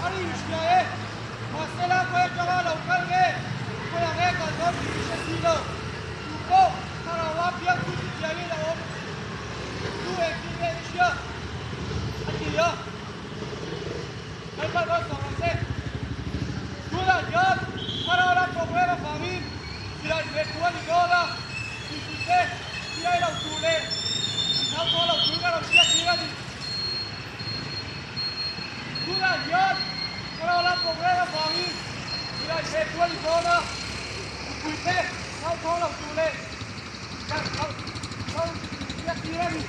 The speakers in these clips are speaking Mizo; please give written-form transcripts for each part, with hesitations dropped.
A ri i hria e. Mahsela khawi atanga lo kal nge, khawiah nge kal dawn tih i hre si lo. Tu pawh Thlarau-a piang chu chutiangin a awm chu engtin nge i hriat? a ti a. Lalpa rawn sawi rawh se. Tunah hian Thlarau lam program avangin silai hmeh thu a ni dawn a, mipuite silai lo tur leh inthauthawh lo turin a rawn hriat tir a ni. Tunah hian Thlarau lam program avangin silai hmeh thu a ni dawn a, mipuite inthauthawh lo tur leh inthauthawh hriat tir a ni.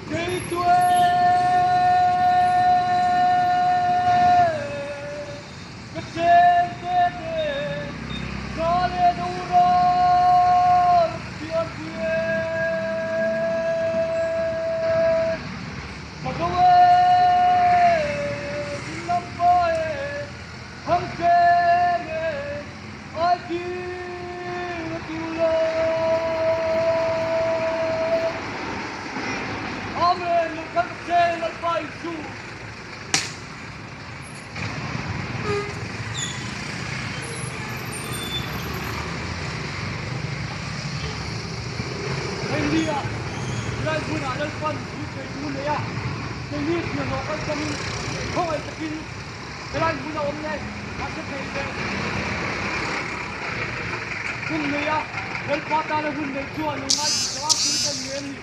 Kei chu e ka chen te te ka le do ral thiam pui e ka do e din lam pa e thang chen e ai ki a tu lo. Amen lo kal ta che Lalpa Isu. Hei ni a Lai hmunah Lalpan thil sawi tu nei a, keini hnahnawh kal changin khawngaih takin helai hmun a awm le a hre thei le. Hun nei a Lalpa tana hun nei chuan lo ngaithla ang tur ka ni em ni?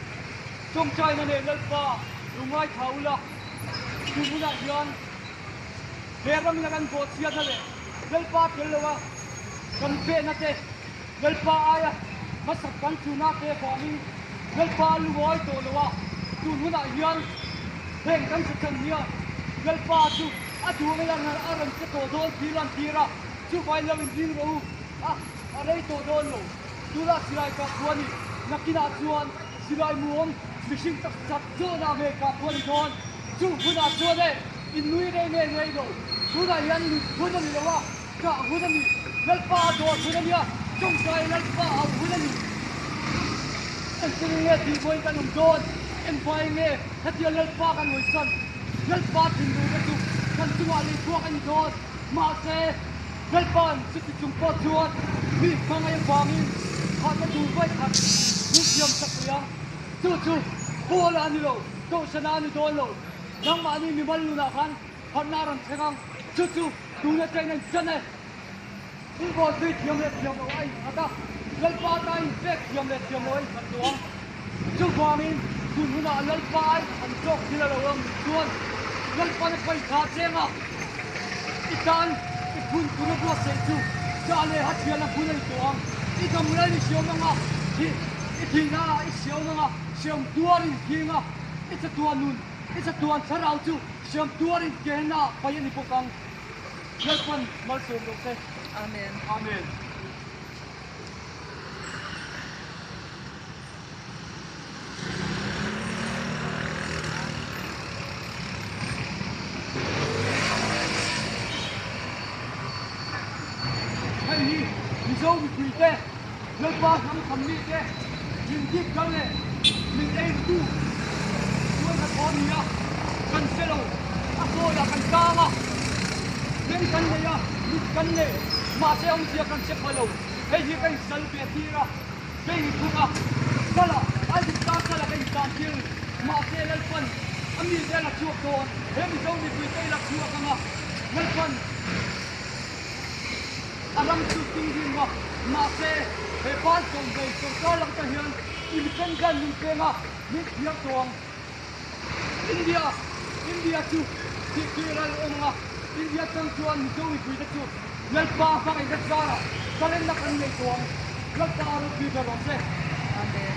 Tawngtaina nen Lalpa lo ngaithla ula, chu hmunah hian he ramina kan bawhchhiatna leh Lalpa tel loa kan pehna te, Lalpa aia hmasak kan chuna te vangin Lalpa a lungawi tawh lo a, tun hunah hian heng kan hre chan hian Lalpa chu a duh angin a rawn che tawh dawn tih lan tir a, chuvangin lo inring rawh u a, a rei tawh dawn lo. Tunah silai kah thu a ni, nakinah chuan silai muang mihring tak tak zawhna ngei kah thu a ni dawn. Chu hunah chuan e, in nui rei nge ngei lo, tunah hian nut hun a ni lo a, Kah hun a ni, Lalpa a dawr hun a nia, tawngtai Lalpa a auh hun a ni. Engtin nge tihbuai kan awm dawn? Engvai nge hetia Lalpa kan hawisan? Lalpa thinlung te chu kan chungah lei chhuak a ni dawn. Mahse, Lalpa'n chuti chung pawh chuan mi hmangaih avangin thahna tur vawi khat min siam sak leh ang. Chu chu Paula a ni lo, Kohhrana a ni dawn lo. Nangmahni mimal nunah khan harhna a rawn thleng ang. Chu chu Tuna train an chan e. Football zui thiam leh thiam lo a inkhat a, Lalpa ta inpek thiam leh thiam lo a inkhat lo ang. Chuvangin tun hunah Lalpa ai an zawk thil a lo awm nih chuan Lalpan a paihthla cheng a, i tan i phun tur a buatsaih chu chah leh ha thial a hmun a ni tawh ang. I dam ral i siam ang a, thih i thihna ah i siam ang a, siam tuarin khing a, i chatuan nun, i chatuan thlarau chu Siam tuarin Gehenna ah pai a ni bawk ang. Lalpan malsawm rawh se. Amen. Amen. Hei hi Mizo mipui te, Lalpa hnam tham mi te, min dik kal leh min ei ru tu chuan ka thaw a ni a, kan hre lo, a sawiah kan tang a, beng kan nei a, mit kan nei, mahse awmzia kan hre pha lo, hei hi ka insal ve tir a, ka inthung a, salah a dik ta salah ka intan tir a ni, mahse Lalpan a mite a la chhuak dawn, he Mizo mipui te i la chhuak ang a, Lalpan. A ram chu ting ding a, mahse he ban sawmvei sorkar lam te hian independent min peng a, min thiam tawh ang. India, India chu thihtir a awm ang a, India chang chuan Mizo mipui te chu Lalpa hmangaihna zarah talenna kan nei tawh ang. Lalpa a ropui ber rawh se. Amen.